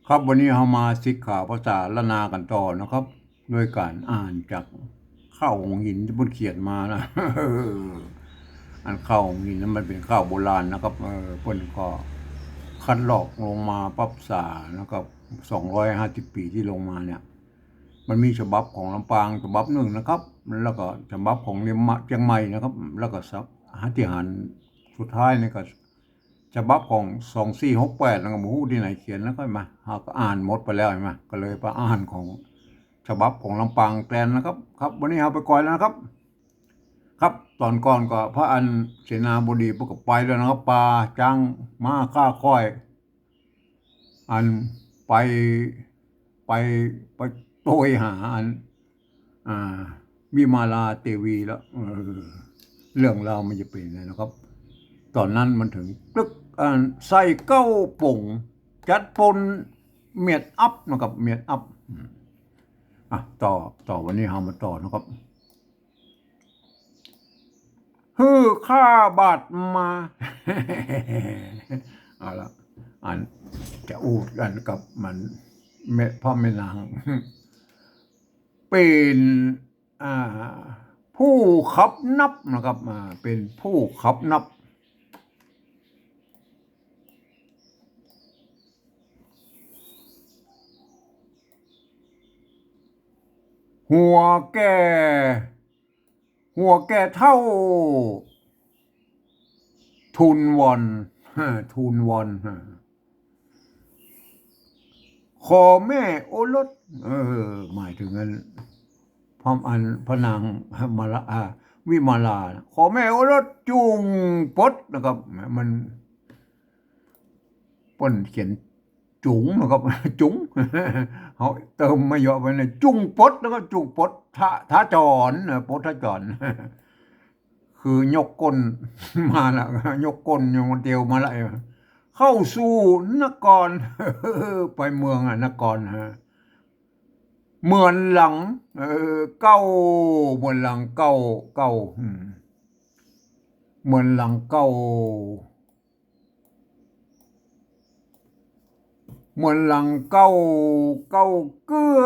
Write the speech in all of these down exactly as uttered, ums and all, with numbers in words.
ครับ วันนี้เฮามาสิกขาภาษาล้านนากั๋นต่อนะครับ ด้วยก๋านอ่านจากข้าวหงส์หินตี้เปิ้นเขียนมานะ อันข้าวหงส์หินนั้นมันเป๋นข้าวโบราณนะครับ เออ เปิ้นก็คัดลอกลงมาปรั๊บษานะครับ สองร้อยห้าสิบปี๋ตี้ลงมาเนี่ย มันมีฉบับของลำปางฉบับนึ่งนะครับ แล้วก็ฉบับของเชียงใหม่ เชียงใหม่นะครับ แล้วก็สะ อธิหารสุดท้ายนี่ก็ ฉบับของสองสี่หกแปด แล้วก็บ่ฮู้ตี้ไหนเขียน แล้วก็มา เฮาก็อ่านหมดไปแล้ว หันก่อ ก็เลยไปอ่านของฉบับของลำปางแตนนะครับ ครับ วันนี้เฮาไปก่อยแล้วนะครับ ครับ ต๋อนก่อนก็พระอันเสนาบดีเปิ้นก็ไปแล้วนะครับ ปาจ๊างม้าข้าควาย อันไป ไป ไปโตยหาอัน อ่า วิมาลาเตวีแล้ว เออ เรื่องราวมันจะเป๋นไงนะครับ ต๋อนนั้นมันเถิงตึก อัน ใส่เก๊าป๋ง จัดปล้นเมียดอับนะครับ เมียดอับ อืม อ่ะ ต่อ ต่อ วันนี้เฮามาต่อนะครับ หื้อข้าบาทมา เอาละ อันจะอู้กั๋นกับมัน แม่ พ่อแม่นาง เป๋น อ่า ผู้ขับนับนะครับ อ่า เป๋นผู้ขับนับ หัวแก่ หัวแก่เฒ่า ทูลวอน ทูลวอน ขอแม่โอรส เออ หมายเถิงอัน พร้อมอันพระนางมาลา อ่า วิมาลา ขอแม่โอรสจุ่งปดนะครับ มัน เปิ้นเขียนจุ๋งนะครับ จุ๋ง เฮาเติมมาเยาะไปนะ จุ่งปดนะครับ จุ่งปดทะ ทะจรนะ ปดทะจร คือยกก้นมาละ ยกก้น ยกเตียวมาละ เข้าสู่นคร ไปเมืองอะ นครฮะ เหมือนหลัง เออ เก๊า เหมือนหลังเก๊า เก๊า อืม เหมือนหลังเก๊า เหมือนหลังเก๊า เก๊าเกื้อ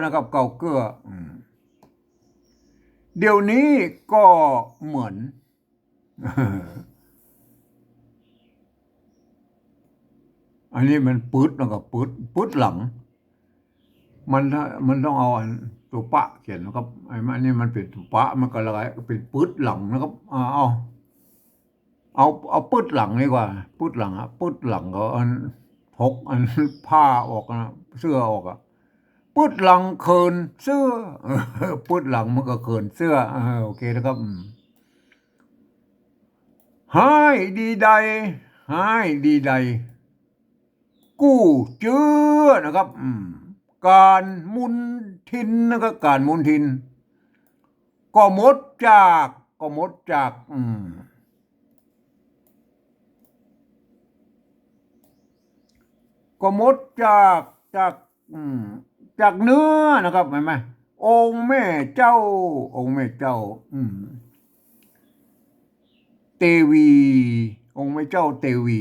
นะครับ เก๊าเกื้อ อืม เดี๋ยวนี้ก็เหมือน อันนี้มันปื๊ด แล้วก็ปื๊ด ปื๊ดหลัง มัน มันต้องเอาอันตั๋วปะเขียนนะครับ ไอ้มัน อันนี้มันเป๋นตั๋วปะ มันก็เลยเป๋นปื๊ดหลังนะครับ อ่า เอา เอา เอาปื๊ดหลังดีกว่า ปื๊ดหลังอะ ปื๊ดหลังก็อัน ถกอันผ้าออกนะ เสื้อออกอะ ปื๊ดหลังเขินเสื้อ ปื๊ดหลังมันก็เขินเสื้อ เออ โอเคนะครับ อืม ฮ้ายดีใด ฮ้ายดีใด กู้เจื้อนะครับ อืม ก๋านมุนทินนะครับ ก๋านมุนทิน ก็หมดจาก ก็หมดจาก อืม ก็หมดจาก จาก อืม จากเนื้อนะครับ หันก่อ องค์แม่เจ้า องค์แม่เจ้า อืม เตวี องค์แม่เจ้าเตวี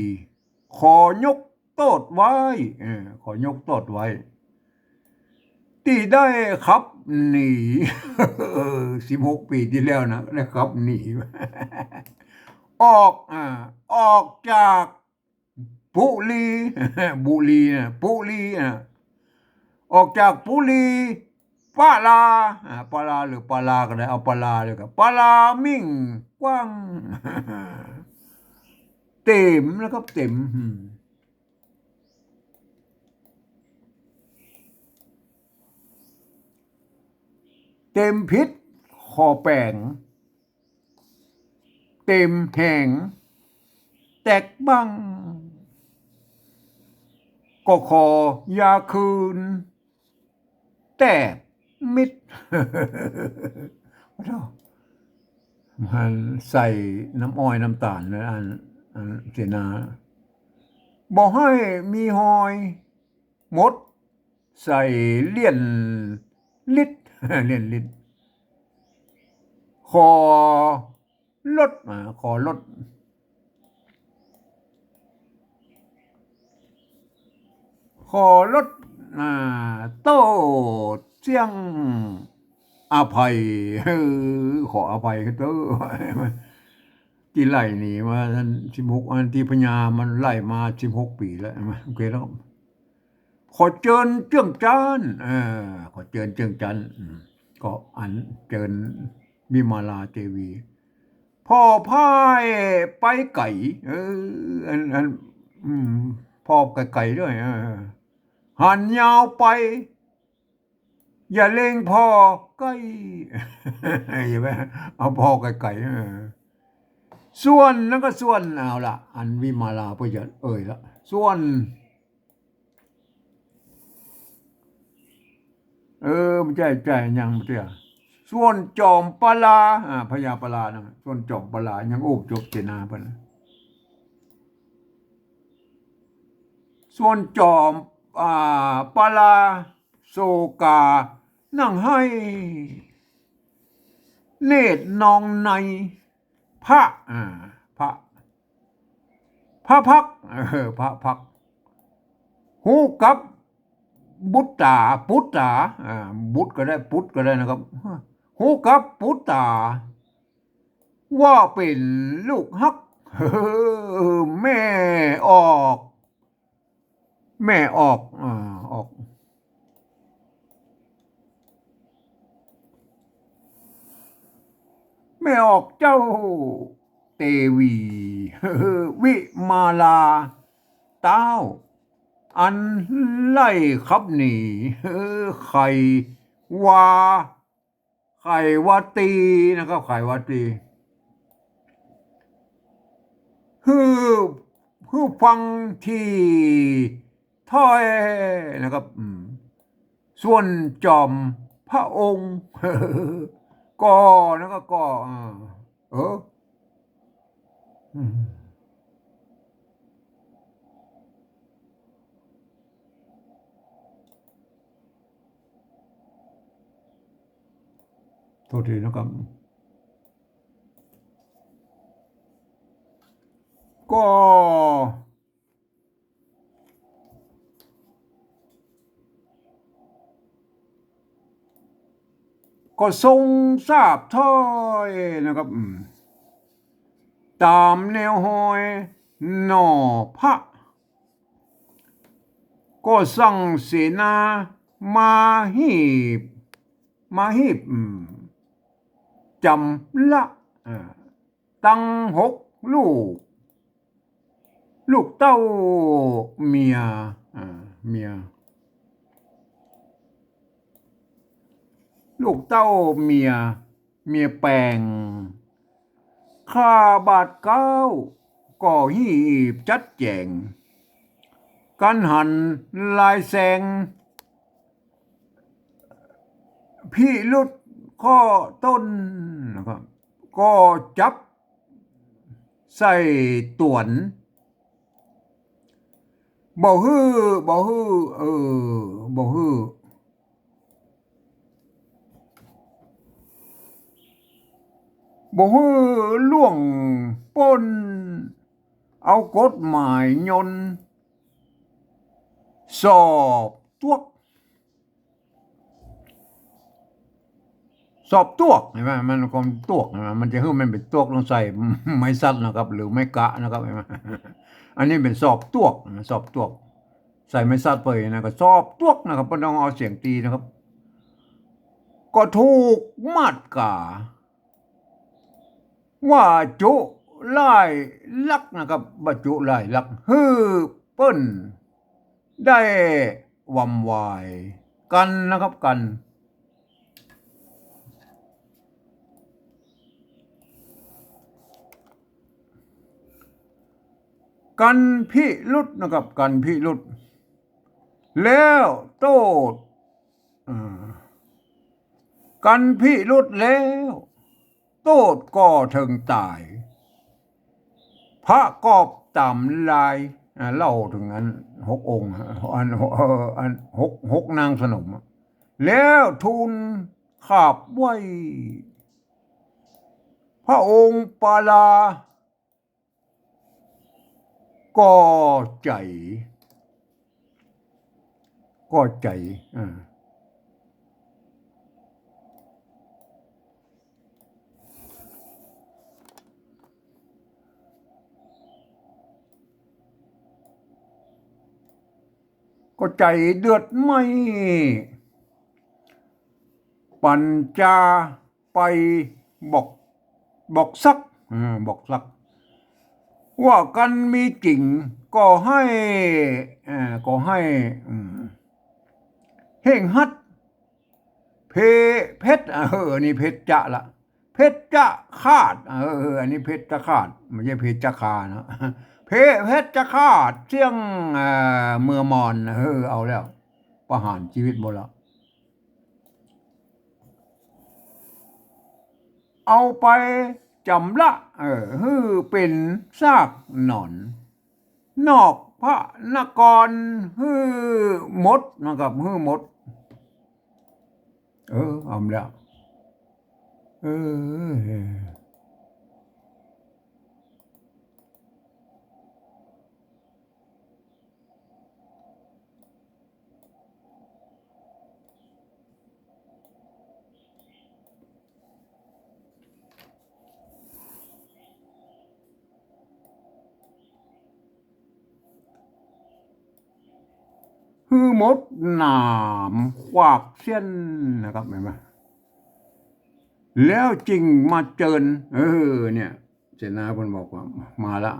ขอยกโต้ษไว้ เออ ขอยกโต้ษไว้ ตี้ได้ขับหนี สิบหกปี๋ตี้แล้วนะ ได้ขับหนี ออก อ่า ออกจากปุรี บุรีนะ ปุรีนะ ออกจากปุรี ปาลา อ่า ปาลาหรือปาลาก็ได้ เอาปาลาเลยครับ ปาลามิ่งกว้าง เต็มนะครับ เต็ม อืม เต็มผิดขอแป๋ง เต็มแหงแตกบั้ง ก็ขออย่าคืนแตกมิด มันใส่น้ำอ้อยน้ำต๋าลนะ อัน อันเสนา บ่ให้มีฮอย หมด ใส่เลี่ยนลิด เลี่ยนลิด ขอลด อ่า ขอลด ข ขอลด อ่า โต้ษเสี้ยงอภัย เออ ขออภัยเต๊อะ ตี้ไล่หนีมาสิบหก อันตี้พญามันไล่มาสิบหกปี๋แล้ว เห็นไหม โอเคแล้ว ขอเจิญเจื้องจั๊น เออ ขอเจิญเจื้องจั๊น อืม ก็อันเจิญวิมาลาเตวี ผ่อพ่ายไปไก๋ เออ อัน อัน อืม ผ่อไก๋ๆ ด้วย เออ หันยาวไป อย่าเล็งผ่อใก้ ใช่ไหม เอาผ่อไก๋ๆ เออ ส่วนนั้นก็ส่วน เอาละ อันวิมาลาเปิ้นจะเอ่ยละ ส่วน เออ มันใจ้ ใจ้ ยังบ่เตื้อ ส่วนจอมปลา อ่า พญาปลานะ ส่วนจอมปลา ยังอู้บ่จบเสนาเปิ้นนะ ส่วนจอม อ่า ปลา โศกา นั่งไห้ เนตรนองใน พระ อ่า พระ พระพักตร์ เออ พระพักตร์ ฮู้กับบุตต๋า ปุตต๋า อ่า บุตรก็ได้ ปุตต๋าก็ได้นะครับ ฮู้กับปุตต๋า ว่าเป๋นลูกฮัก แม่ออก แม่ออก อ่า ออก แม่ออกเจ้าเตวี วิมาลาเต้า อันไล่ขับหนี ใค่ว่า ใค่ว่าตี้นะครับ ใค่ว่าตี้ หื้อ หื้อฟังถี่ถ้อยนะครับ อืม ส่วนจอมพระองค์ ก็นะครับ ก็ เออ เออ อืม โทษทีนะครับ ก็ ก็ทรงทราบถ้อยนะครับ อืม ต๋ามแนวฮอยหน่อพระ ก็สั่งเสนามาฮีบ มาฮีบ อืม จ๋ำละ อ่า ตังหกลูก ลูกเต้าเมีย อ่า เมีย ลูกเต้าเมีย เมียแปง ข้าบาดเก๊า ก็ฮีบจัดแจ๋ง กั๋นหันลายแสง พิรุธข้อต้นนะครับ ก็จับใส่ตวน บ่หื้อ บ่หื้อ เออ บ่หื้อ บ่หื้อล่วงป๊น เอากฎหมายยนต์ สอบตวก สอบตวก เห็นไหม มันก็ตวก เห็นไหม มันจะหื้อมันเป๋นตวก ต้องใส่ไม้สัดนะครับ หรือไม้กะนะครับ เห็นไหม อันนี้เป๋นสอบตวกนะ สอบตวก ใส่ไม้สัดไปนะ ก็สอบตวกนะครับ บ่ต้องเอาเสียงตี๋นะครับ ก็ถูกมาตรก๋า ว่าจุลายลักษณ์นะครับ ว่าจุลายลักษณ์ หื้อเปิ้นได้วำวายกั๋นนะครับ กั๋น กั๋นพิรุธนะครับ กั๋นพิรุธ แล้วโต้ษ เอ่อ กั๋นพิรุธแล้ว โต้ษก็เถิงต๋าย พระกอบต๋ามลาย อ่า เล่าเถิงอันหกองค์ อัน เอ่อ อันหก หกนางสนม แล้วทูลขาบไหว้ พระองค์ปาลา ก็ใจ๋ ก็ใจ๋ อ่า ก็ใจ๋เดือดไหม้ ปั๋นจาไปบอก บอกสัก อ่า บอกสัก ว่ากั๋นมีจริง ก็หื้อ อ่า ก็หื้อ อืม เฮ่งฮัด เพ เพชฌะ เออ อันนี้เพชฌะละ เพชฌะฆาต เออ อันนี้เพชฌะฆาต บ่ใจ้เพชฌะฆานะ เพ เพชฌะฆาตเสี้ยง เอ่อ เมือมอน เออ เอาแล้ว ประหารจีวิตหมดละ เอาไปจ๋ำระ เออ หื้อเป๋นซากหนอน นอกพระนครหื้อหมดนะครับ หื้อหมด เออ เอาแล้ว เออ หื้อหมดหนามขวากเสี้ยนนะครับ หันก่อ แล้วจึงมาเจิญ เออ เนี่ย เสนาเปิ้นบอกว่า มาละ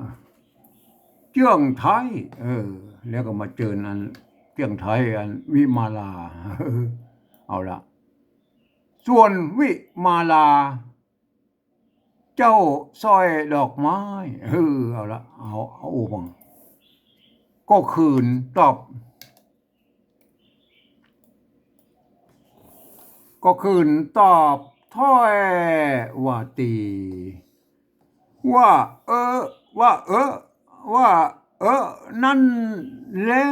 เจื้องไท้ เออ แล้วก็มาเจิญอันเจื้องไท้อันวิมาลา เอาละ ส่วนวิมาลา เจ้าสร้อยดอกไม้ เออ เอาละ เอา เอาอุบัง ก็คืนตอบ ก็คืนตอบถ้อยว่าตรี ว่าเออ ว่าเออ ว่าเออ นั่นแหละ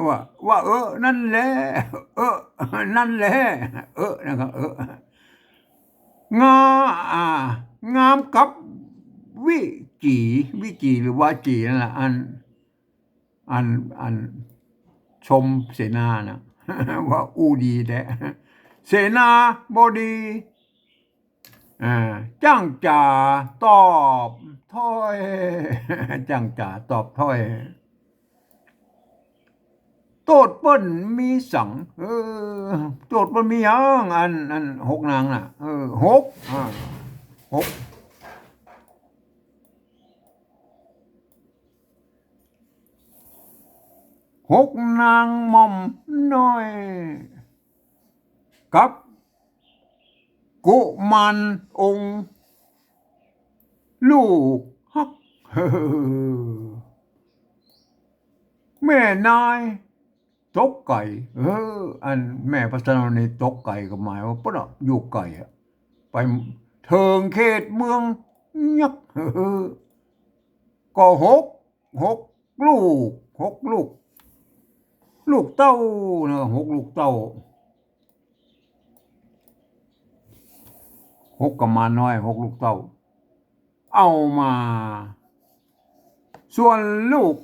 ว่า ว่าเออ นั่นแหละ เออ นั่นแหละ เออ นะครับ เออ งา อ่า งามกับวิจี วิจีหรือวาจีนั่นแหละ อัน อัน อันชมเสนานะ ว่าอู้ดีแต๊ เสนาบดี อ่า จ้างจ๋าตอบถ้อย จ้างจ๋าตอบถ้อย โต้ษเปิ้นมีสัง เออ โต้ษเปิ้นมีหยัง อัน อันหกนางน่ะ เออ หก อ่า หก หกนางหม่อมน้อย กับกุมารองค์ลูกฮัก แม่นายตกใก๋ เออ อันแม่พระสนมนีตกใก๋ก็หมายว่าเปิ้นอะอยู่ใก๋อะ ไปเถิงเขตเมืองยักษ์ ก็หก หกลูก หกลูก ลูกเต้านะ หกลูกเต้า หกกุมารน้อย หกลูกเต้า เอามา ส่วนลูก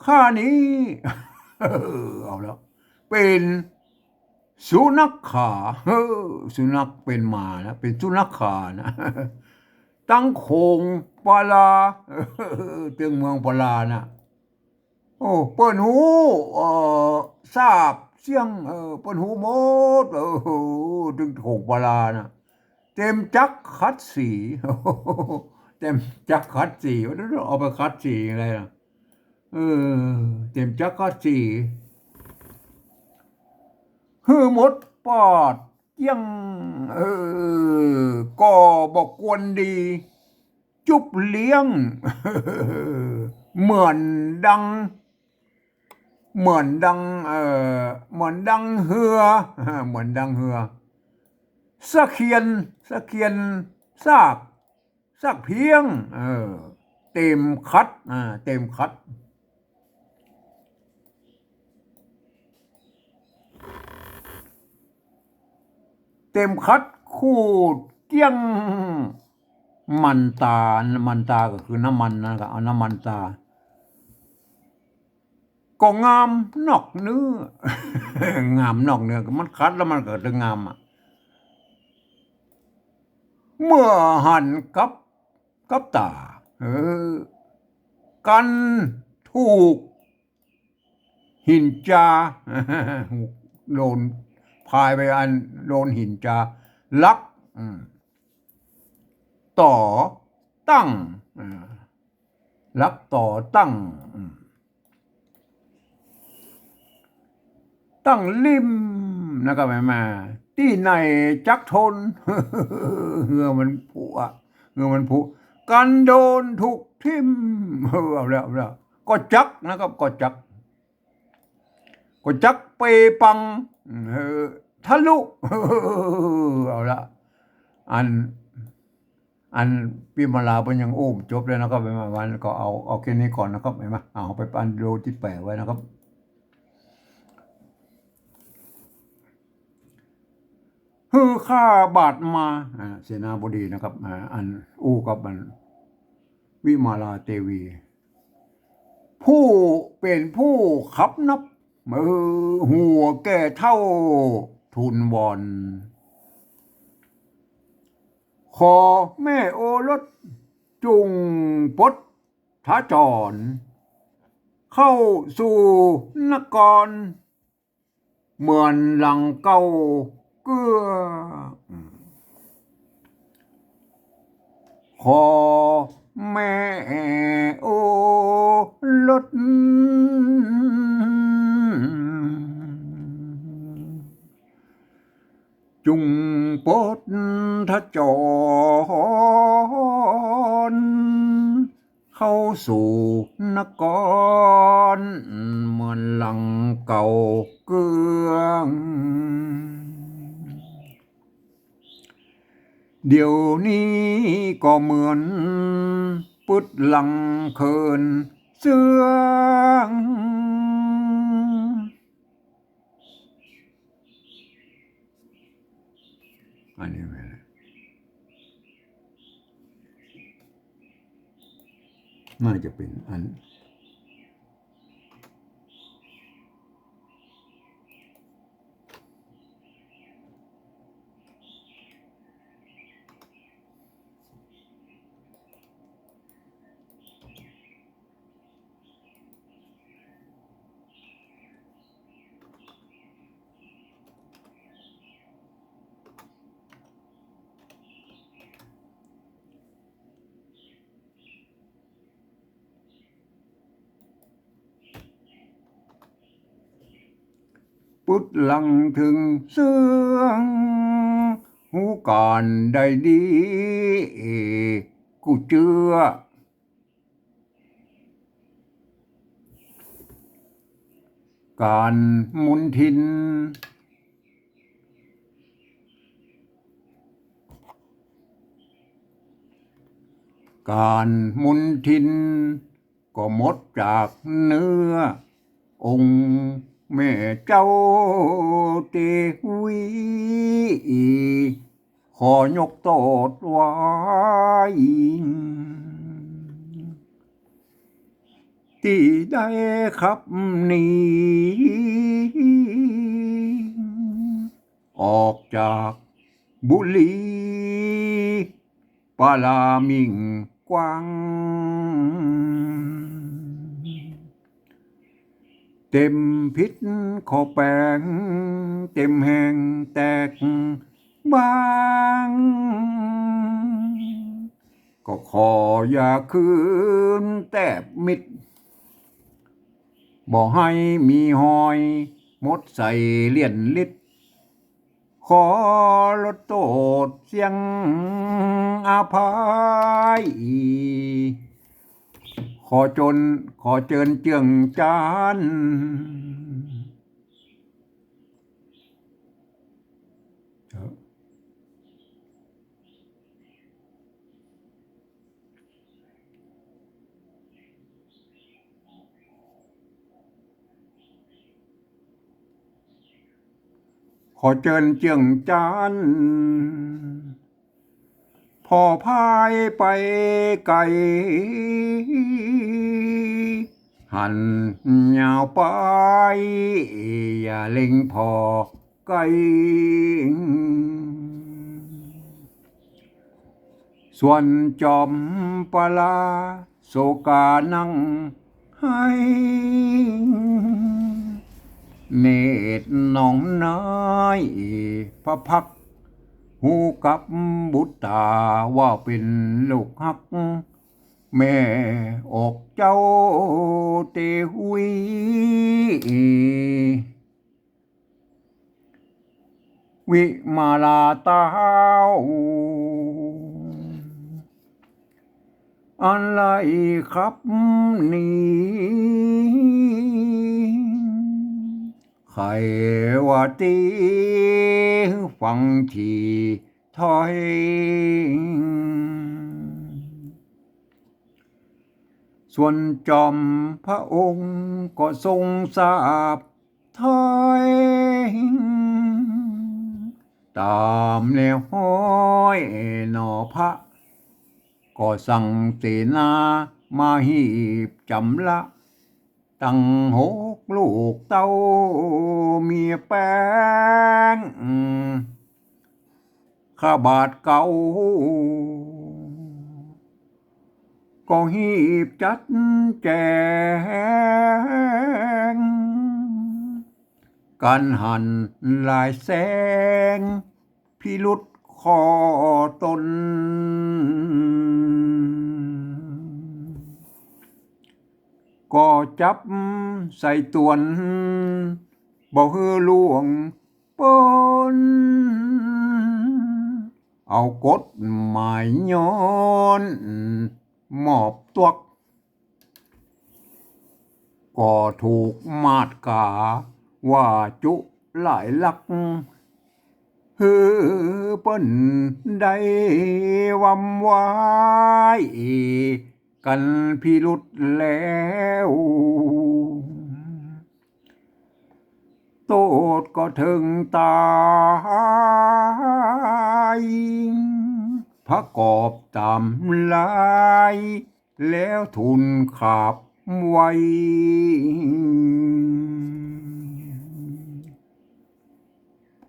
ข้านี้ เอาแล้ว เป๋นสุนัขขา เออ สุนัขเป๋นหมานะ เป๋นสุนัขขานะ ตังโขงปาลา เออ เถิงเมืองปาลานะ โอ้ เปิ้นฮู้ เอ่อ ทราบเสี้ยง เออ เปิ้นฮู้หมด เออ เถิงโขงปาลานะ เตรียมจักขัดสี เตรียมจักขัดสี เอาไปขัดสีอะไรนะ เออ เตรียมจักขัดสี หื้อหมดปอดเกลี้ยง เออ ก็บ่ควรดี จุบเลี้ยง เหมือนดัง เหมือนดัง เอ่อ เหมือนดังเฮือ เหมือนดังเฮือ สะเคียน สะเคียน ซาก ซากเพียง เออ เตรียมขัด อ่า เตรียมขัด เตรียมขัดขูดเกลี้ยง มันตา มันตาก็คือน้ำมันนะครับ เอาน้ำมันตา ก็งามนอกเนื้อ งามนอกเนื้อ มันขัดแล้วมันก็จะงามอะ เมื่อหันกับ กับต๋า เออ กันถูกหินจา โดนพายไปอันโดนหินจา ลัก อืม ต่อตั้ง อ่า ลักต่อตั้ง อืม ตั้งลิ่มนะครับ แหม ตี้ไหนจักทน เหื่อมันผุอะ เหื่อมันผุ กันโดนถูกทิ่ม เออ เอาแล้ว เอาแล้ว ก็จักนะครับ ก็จัก ก็จักเปปัง เออ ทะลุ เอาละ อัน อันวิมาลาเปิ้นยังอู้บ่จบเลยนะครับ ประมาณนั้นก็เอา เอาแค่นี้ก่อนนะครับ หันก่อ เอาไปอันดูตี้แปะไว้นะครับ หื้อข้าบาทมา อ่า เสนาบดีนะครับ อ่า อันอู้กับอันวิมาลาเตวี ผู้เป๋นผู้คับนับ เออ หัวแก่เฒ่าทูลวอน ขอแม่โอรสจุ่งปดทะจร เข้าสู่นคร เหมือนหลังเก่าเกื้อ ขอแม่โอรส จุ่งปดทะจร เข้าสู่นคร เหมือนหลังเก่าเกื้อง เดี๋ยวนี้ก็เหมือนปึดหลังเคินเสื้อง อันนี้ไม่ได้ น่าจะเป็นอัน ปึดหลังเถิงเสื้อง ฮู้ก๋านได้ดี กู้เจื้อ ก๋านมนทิน ก๋านมนทิน ก็หมดจากเนื้อ องค์แม่เจ้าเตวี ขอยกโต้ษไว้ ตี้ได้ขับหนี ออกจากบุรี ปารามิ่งกว้าง เต็มผิดข้อแป๋ง เต็มแห่งแตกบ้าง ก็ขออย่าคืนแตบมิด บ่ให้มีฮอยหมดใสเลี่ยนฤทธิ์ ขอลดโต้ษเสี้ยงอภัย ขอจน ขอเจิญเจื้องจาน ขอเจิญเจื้องจาน ผ่อพายไปไก๋ หันยาวไป อย่าเล็งผ่อไกล ส่วนจอมปลาโศกานั่งไห้ เนตรนองน้อยพระพักตร์ ฮู้กับบุตราว่าเป๋นลูกฮัก แม่อกเจ้าเตหุย วิมาลาเต้า อันไลขับหนี ไขว่าตี้ฟังทีถ้อย ส่วนจอมพระองค์ก็ทรงทราบถ้อย ต๋ามแนวฮ้อยหน่อพระ ก็สั่งเสนามาหีบจ๋ำละ ตังหกลูกเต้าเมียแป้ง ข้าบาทเก่า ก็หีบจัดแจง กั๋นหันหลายแสง พิรุธข้อตน ก็จับใส่ตวน บ่หื้อล่วงป๊น เอากฎหมายย้อน มอบตวก ก็ถูกมาตราว่าจุหลายลัก หื้อเปิ้นได้วำวาย กั๋นพิรุธแล้ว โต้ษก็เถิงต๋าย ประกอบต๋ามลาย แล้วทูลขาบไว้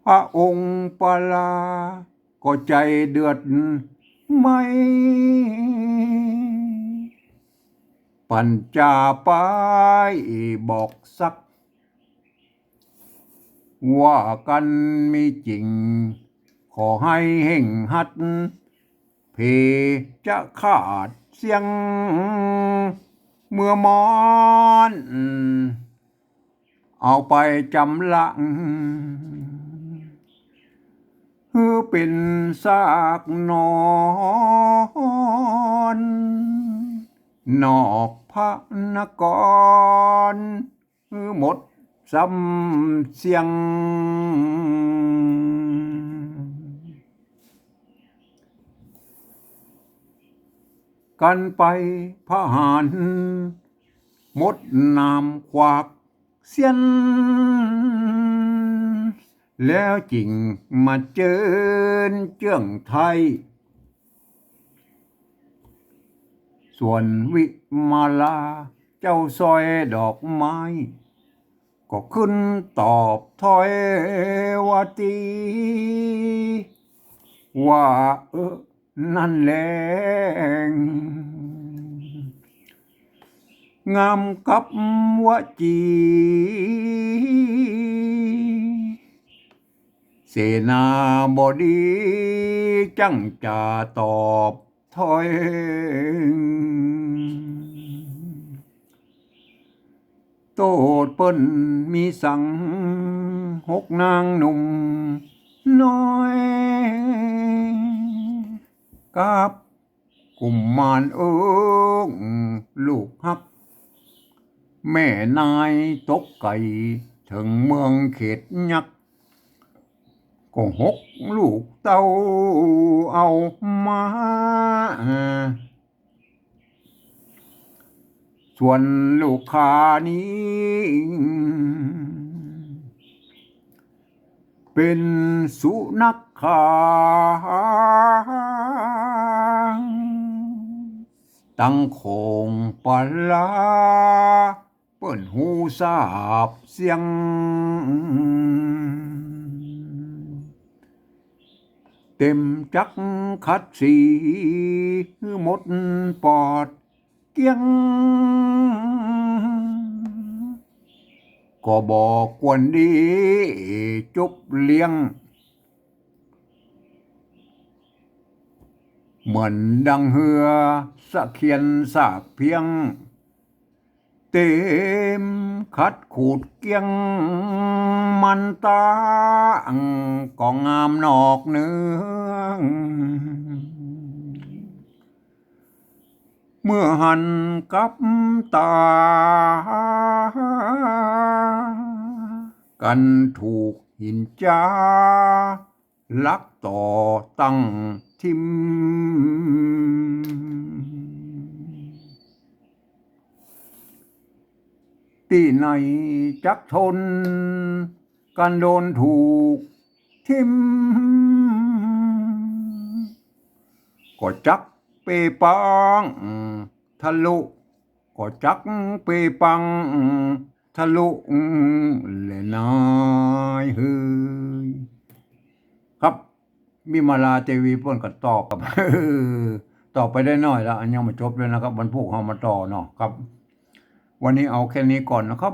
พระองค์ปลาก็ใจ๋เดือดไหม้ ปั๋นจาไปบอกสัก ว่ากั๋นมีจริง ขอหื้อเฮ่งฮัด เพจะขาดเสี้ยง เมื่อมอน เอาไปจ๋ำละ หื้อเป๋นซากนอน นอกพระนคร หื้อหมดซ้ำเสี้ยง กั๋นไปประหาร หมดนามขวากเสี้ยน แล้วจึ่งมาเจิญเจื้องไท้ ส่วนวิมาลาเจ้าสร้อยดอกไม้ ก็ขึ้นตอบถ้อยว่าตี้ ว่าเออ นั่นแล งามกับวจี เสนาบดีจั้งจะตอบถ้อย โต้ษเปิ้นมีสัง หกนางหนุ่มน้อย กับกุมารเอิ้งลูกฮัก แม่นายตกไก๋เถิงเมืองเขตยักษ์ ก็หกลูกเต้าเอามา ส่วนลูกข้านี้ เป๋นสุนัขขา ตังโขงปลา ปิ้นฮู้ซาบเสียง เต๋มจักขัดสีหื้อหมดปอดเกลี้ยง ก็บ่ควรดีจุบเลี้ยง เหมือนดังเฮือสะเคียนสากเพียง เต๋มขัดขูดเกลี้ยง มันตางก็งามนอกเนือง เมื่อหันกับต๋า กันถูกหินจ๊า ลักต่อตั้งทิ่ม ตี้ไหนจักทน กันโดนถูกทิ่ม ก็จักเปปังทะลุ ก็จักเปปังทะลุแลนายเฮย ครับ วิมาลาเตวีเปิ้นก็ตอบครับ ตอบไปได้น้อยละ อันยังบ่จบเลยนะครับ วันพูกเฮามาต่อเนาะครับ วันนี้เอาแค่นี้ก่อนนะครับ